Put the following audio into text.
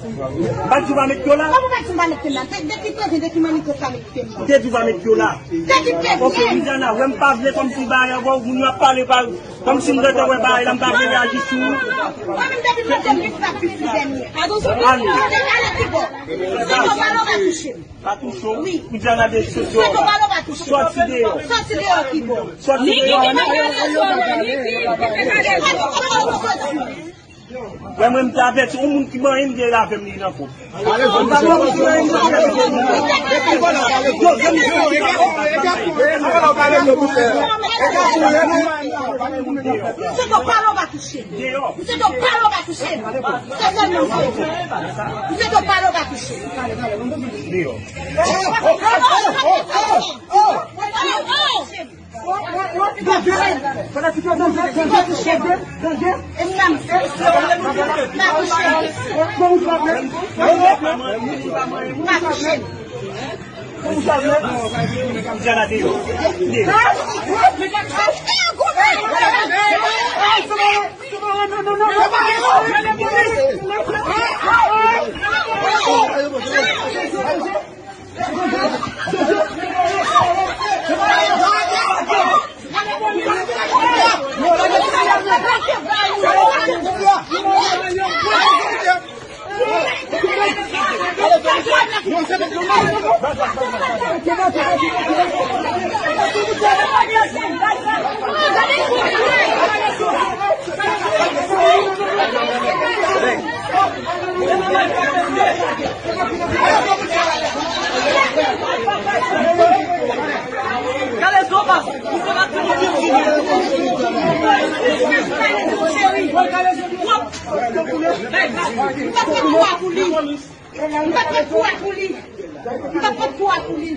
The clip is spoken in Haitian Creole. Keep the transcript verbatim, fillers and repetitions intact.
M pa t di w pa met pye w la. Kòman w pa di m pa met pye m la? De, de ki prevyen, de ki mannife w pa met pye m la? M te di w pa met pye w la. De ki prevyen? Ok, Widiana, wè m pa vle kòmsi bagay ankò, moun yo ap pale pa, kòmsi m gentan wè bagay la, m pa vle reyaji sou. Mwen menm depi m mete m gen frap plis ki dènye. Ani. Mwen te ale ki bò. Mwen te ale ki bò. Pa touche w. Wi. Widiana de soti deyò. Soti deyò. Soti deyò ki bò. Soti deyò. Wè mwen, m te avèti yon moun ki manyen m te lave m li nan kont. Misye do pale w pa touche m. Misye do pale w pa touche m. Se sèlman sa. Misye do pale w pa touche m. Deyò. M pa pran kou a pou li. M pa pran kou a pou li.